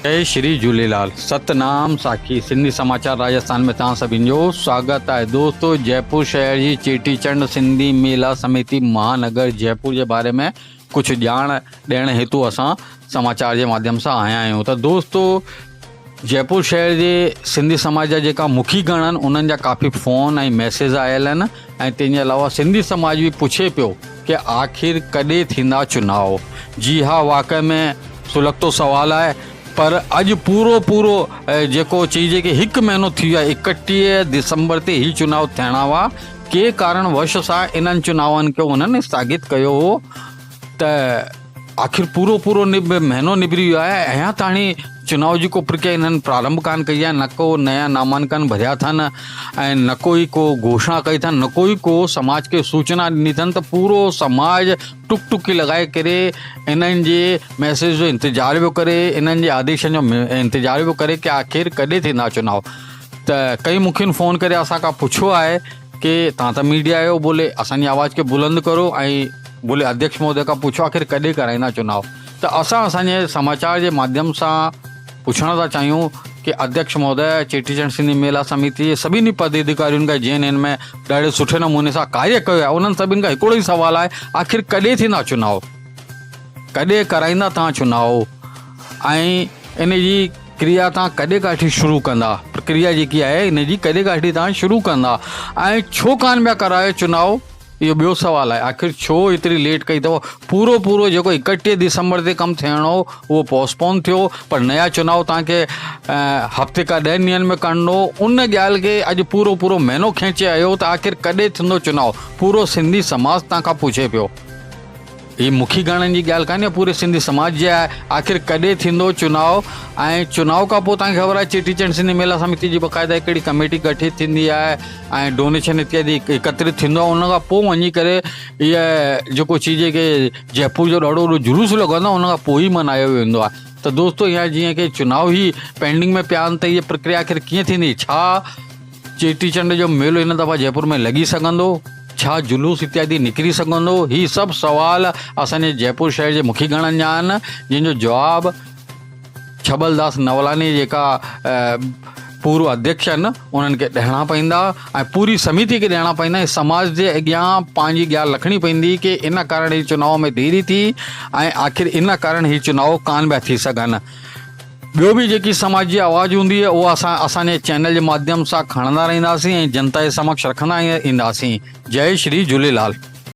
جئي شري جهوليلال ستنام ساکي سنڌي سماچار راجسٿان ۾ توهان سڀني جو سواگت آهي دوستو جئپور شهر جي چيٽي چنڊ سنڌي ميلا سميتي مهانگر جئپور جي باري ۾ ڪجهه ڄاڻ ڏيڻ هيتو اسان سماچار جي ماڌيم سان آيا آهيون ته دوستو جئپور شهر جي سنڌي سماج جا جيڪا مکي گڻ آهن انهن جا ڪافي فون ۽ ميسيج آيل آهن ۽ تنهن جي علاوه سنڌي سماج به پڇي پيو ڪي آخر ڪڏهن ٿيندا چناء؟ جي ها واقعي ۾ سلگتو سوال آهي پر اڄ پورو پورو جيڪو چئجي ڪي هڪ مهينو ٿي ويو آهي 31 ڊسمبر تي هي چناء ٿيڻا هئا ڪي ڪارڻ وش سان انهن چناون کي انهن استاگت ڪيو هو ته آخر پورو پورو مهينو نبري ويو آهي اڃا تاڻي چناء جي ڪو پرڪريا انهن پرارنڀ ڪانه ڪئي آهي نه ڪو نيا نامانڪن ڀريا اٿن ۽ نه ڪو ئي ڪو گهوشڻا ڪئي اٿن نه ڪو ئي ڪو سماج کي سوچنا ڏني اٿن ته پورو سماج ٽڪ ٽڪي لڳائي ڪري انهن جي ميسيج جو انتظار پيو ڪري انهن جي آديشن جو انتظار پيو ڪري ڪي آخر ڪڏهن ٿيندا چناء ته ڪئي مکين فون ڪري اسان کان پڇيو آهي ڪي تان ته ميڊيا آهيو بولي اسان جي آواز کي بلند ڪرو ۽ بولي اڌيڪش مهودي کان پڇو آخر ڪڏهن ڪرائيندا چناء ته اسان اسان جي سماچار جي ماڌيم سان پڇڻ ٿا چاهيون ڪي اڌيڪش مهودي چيٽي چنڊ سنڌي ميلا سميتي جي سڀني پد اڌڪارين کان جن هن ۾ ڏاڍي سٺي نموني سان ڪاريه ڪيو آهي انهن سڀني کان هڪڙو ئي سوال آهي آخر ڪڏهن ٿيندا چناء ڪڏهن ڪرائيندا تان چناء ۽ ان جي ڪريا تان ڪڏهن ڪاٺي شروع ڪندا پرڪريا جيڪي آهي ان جي ڪڏهن ڪاٺي تان شروع ڪندا ۽ ڇو ڪانه پيا ڪرايو چناء اهو ٻيو سوال آهي آخر ڇو ايتري ليٽ ڪئي اٿو پورو پورو جيڪو 31 ڊسمبر تي ڪم ٿيڻو هو اهو پوسٽپون ٿيو پر نيا چناء توهان کي هفتي کان ڏهن ڏينهن ۾ ڪرڻو هو ان ڳالهه کي اڄ پورو پورو مهينو کينچي آيو ته آخر ڪڏهن ٿيندو چناء پورو سنڌي سماج توهان کان پڇي پيو هي مکي گڻن جي ڳالهه ڪانهي پوري سنڌي سماج جي آهي آخر ڪڏهن ٿيندو چناء ۽ چناء کان پوء توهان کي خبر آهي چيٽي چنڊ سنڌي ميلا سميتي جي باقاعده هڪڙي ڪميٽي گٺت ٿيندي آهي ۽ ڊونيشن اتيادي ايڪترت ٿيندو آهي ان کان پوء وڃي ڪري هيء جيڪو چئجي ڪي جئپور جو ڏاڍو وڏو جلوس لڳندو آهي ان کان پوء ئي ملهايو ويندو آهي ته دوستو يا جيئن ڪي چناء ئي پينڊنگ ۾ پيا آهن ته هيء پرڪريا آخر ڪيئن ٿيندي ڇا چيٽي چنڊ جو ميلو هن دفعا جئپور ۾ لڳي سگهندو؟ ڇا جلوس اتيادي نڪري سگهندو؟ هي سڀ سوال اسان جي جئپور شهر جي مکي گڻن جا آهن، جن جو جواب ڇٻل داس نولاني جيڪا پورو اڌيڪش آهن، انهن کي ڏيڻا پوندا ۽ پوري سميتي کي ڏيڻا پوندا ۽ سماج جي اڳيان پنهنجي ڳالهه رکڻي پوندي ڪي ان ڪارڻ هي چناء ۾ ديري ٿي ۽ آخر ان ڪارڻ هي چناء ڪانه پيا ٿي سگهن. ٻيو به جيڪي سماج جي آواز هوندي اها اسان اسان جي چينل جي ماڌيم سان کڻندا رهنداسين ۽ جنتا جي سمڪش رکندا اينداسين جئي شري جهوليلال.